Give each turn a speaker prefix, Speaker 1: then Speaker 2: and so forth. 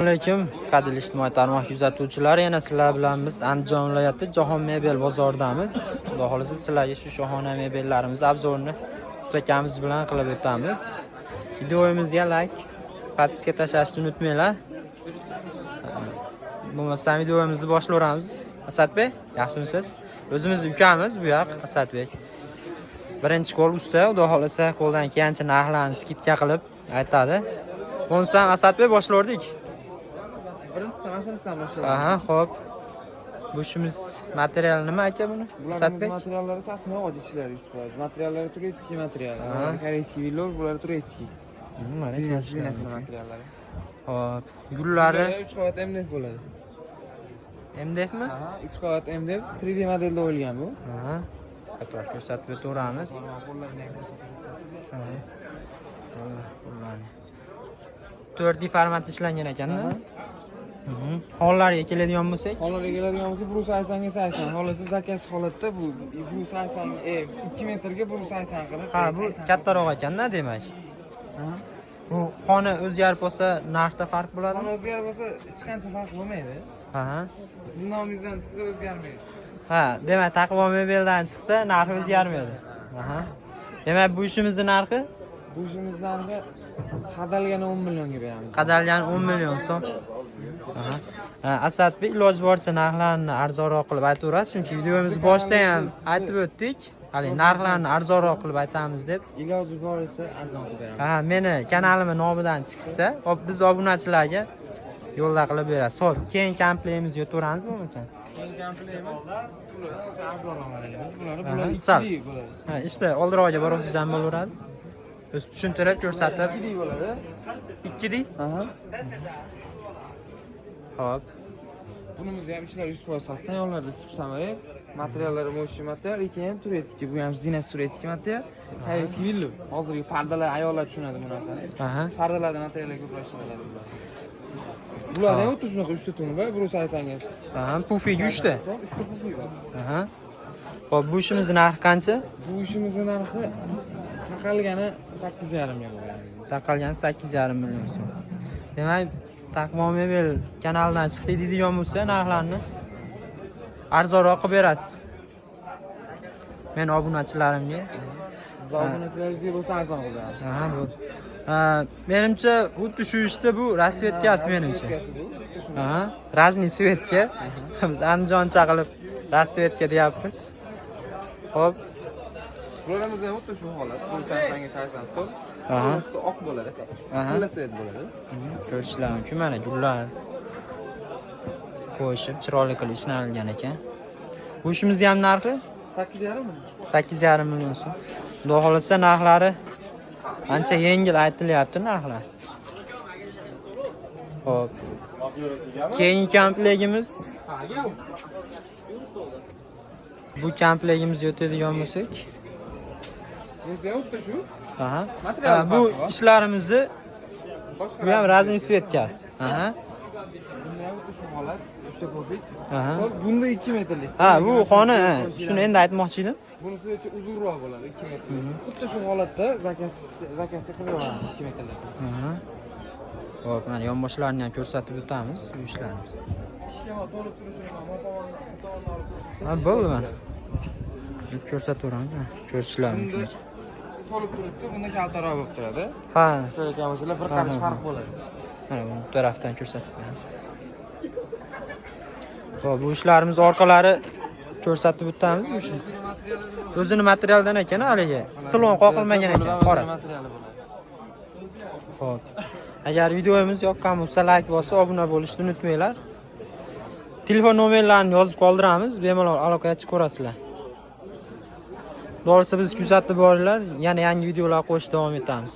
Speaker 1: Alaykum, qadrli ijtimoiy tarmoq kuzatuvchilari, yana sizlar bilan biz Andijon viloyati Jahon mebel bozoridamiz. Xudo xohlasa, sizlarga shu shohona mebellarimiz обзор ini ustakamiz bilan qilib o'tamiz. Videomizga layk, подписка tashlashni unutmanglar. Bo'lmasam videomizni boshlayveramiz. Asadbek, yaxshimisiz? O'zimizni ukamiz bu yoq, Asadbek. Birinchi qo'l usta, xudo xohlasa, qo'ldan kelgancha narxlarni скидка qilib aytadi. Bo'lmasam, Asadbek, boshlayverdik.
Speaker 2: Birinchisidan, mashinasidan boshlaymiz.
Speaker 1: Aha, xo'p. Bu ishimiz material nima, aka, buni?
Speaker 2: Bularning
Speaker 1: Asadbek?
Speaker 2: materiallari сосна och ishlari 100%. Materiallari турецкий material.
Speaker 1: Aha.
Speaker 2: Корейский велюр, bular турецкий.
Speaker 1: Mana
Speaker 2: Linasi,
Speaker 1: ko'rishlar
Speaker 2: linasini
Speaker 1: mumkin.
Speaker 2: materiallari.
Speaker 1: Xo'p, gullari
Speaker 2: 3 qavat MDF bo'ladi.
Speaker 1: MDFmi?
Speaker 2: Aha, 3 qavat MDF 3D modelda o'yilgan bu.
Speaker 1: Aha. Qator ko'rsatib o'taveramiz.
Speaker 2: Qo'llarini ham ko'rsatib o'tasiz.
Speaker 1: Aha. Qo'llarni. 4D formatda ishlangan ekanda. Xonalarga keladigan bo'lsak,
Speaker 2: Xonalarga keladigan bo'lsa, 180 ga 80. Xohlasa, заказ holatda bu 180, 2 metrga 180 qilib.
Speaker 1: Ha, bu
Speaker 2: 80.
Speaker 1: kattaroq ekanda, demak.
Speaker 2: Aha.
Speaker 1: Bu xona o'zgarib qolsa, narxda farq bo'ladimi?
Speaker 2: Xona o'zgarib bo'lsa, hech qancha farq bo'lmaydi. Sizni nomingizdan siz o'zgarmaydi.
Speaker 1: Ha, demak, Taqvo mebeldan chiqsa, narxi o'zgarmaydi. Aha. Demak, bu ishimizni narxi?
Speaker 2: Bu ishimiz narxi qadalgani 10 millionga beramiz.
Speaker 1: Qadalgan 10 million so'm. Aha. Ha, Asadbek, iloji boricha narxlarni arzonroq qilib aytaverasiz, chunki videomiz boshida ham aytib o'tdik. Hali narxlarni arzonroq qilib aytamiz deb.
Speaker 2: Iloji boricha arzon qilib beramiz.
Speaker 1: Ha, meni kanalimni nomidan chiqsa, biz obunachilarga yo'lda qilib berasiz. Xo'p, keyin komplektimizga o'taveramiz bo'lmasa.
Speaker 2: Keyin komplektimiz puli arzonroq bo'ladi. Bular
Speaker 1: Aha,
Speaker 2: bular
Speaker 1: sal.
Speaker 2: 2D bo'ladi.
Speaker 1: Ha, ishda oldinroqga borib ham bo'laveradi. O'zi tushuntirib, ko'rsatib.
Speaker 2: 2D bo'ladi.
Speaker 1: 2D?
Speaker 2: Aha.
Speaker 1: Xo'p.
Speaker 2: Bunimizni ham ishlar 100% сосна, yonlarida sipsamayız. Materiallari мощный material, keyin турецкий. Bu ham zinasi турецкий material. Корейский велюр. Hozirgi pardalar, ayollar tushunadi bu narsani. Pardalarda materiallar ko'proq ishlatiladi bular. Bularda ham xuddi shunaqa 3 ta tuni bor, 180 ga.
Speaker 1: Aha, pufik 3 ta.
Speaker 2: 3 ta pufik bor.
Speaker 1: Aha. Xo'p, bu ishimizni narxi qancha?
Speaker 2: Bu ishimizni narxi taqalgani 8,5 ga bo'ladi.
Speaker 1: Taqalgan 8,5 million so'm. Demak, Taqvo mebel kanalidan chiqdik deydigan bo'lsa, narxlarni arzonroq qilib berasiz. Men obunachilarimga.
Speaker 2: Siz obunachilaringizga bo'lsa, arzon qilib beramiz.
Speaker 1: Aha, bu. Ha, menimcha, xuddi shu ishda bu расцветка si, menimcha.
Speaker 2: Расцветка si bu. Xuddi shunday.
Speaker 1: Aha, разный цвет ga. Biz Andijoncha qilib расцветка deyapmiz. Xo'p,
Speaker 2: Bularimiz ham xuddi shu holat. 180 ga 80 stol.
Speaker 1: Aha.
Speaker 2: Usti oq bo'ladi.
Speaker 1: Aha.
Speaker 2: Tilla цвет bo'ladi.
Speaker 1: Ko'rishlar mumkin, mana gullar qo'yishib, chiroyli qilib ishlanilgan ekan. Bu ishimizni ham narxi
Speaker 2: 8,5 mi?
Speaker 1: 8,5 million so'm. Xudo xohlasa, narxlari ancha yengil aytilyapti narxlar. Xo'p. Keyingi komplektimiz, bu komplektimizni o'tadigan bo'lsak,
Speaker 2: Bunisi ham xuddi shu.
Speaker 1: Aha.
Speaker 2: Material
Speaker 1: Ha, bu
Speaker 2: farqi bor.
Speaker 1: ishlarimizni
Speaker 2: Boshqa
Speaker 1: bu ham разный цвет kasi. Aha.
Speaker 2: Bunda ham xuddi shu holat. 3 ta pufik.
Speaker 1: Aha.
Speaker 2: Stol bunda 2 metrlik.
Speaker 1: Ha, bu xona, ha, shuni endi aytmoqchi edim.
Speaker 2: Bunisi ichi uzunroq bo'ladi, 2 metr. Xuddi shu holatda заказ qilib beramiz 2 metrlik.
Speaker 1: Aha. Xo'p, mana yonboshlarini ham ko'rsatib o'tamiz bu ishlarimiz.
Speaker 2: Ishga to'lib turishini bu tomonni, bu tomonni olib ko'rsatsak.
Speaker 1: Ha, bo'ldi, mana. Ko'rsataveramiz, ha, ko'rishlar mumkin.
Speaker 2: Bunda to'lib turibdi, bunda kaltaroq bo'lib turadi.
Speaker 1: Ha,
Speaker 2: Ko'rayotgan bo'lsanglar, bir qarich farq bo'ladi.
Speaker 1: Mana bu tarafdan ko'rsatib qo'yamiz. Xo'p, bu ishlarimiz orqalari ko'rsatib o'tamiz o'sha. O'zini materialdan ekan, haligi. Silon qoqilmagan ekan, qora.
Speaker 2: Materiali bo'ladi.
Speaker 1: Xo'p. Agar videomiz yoqqan bo'lsa, layk bosib, obuna bo'lishni unutmanglar. Telefon nomerlarini yozib qoldiramiz, bemalol aloqaga chiqib ko'rasizlar. To'g'risi, bizni kuzatib boringlar, yana yangi videolar qo'yishda davom etamiz.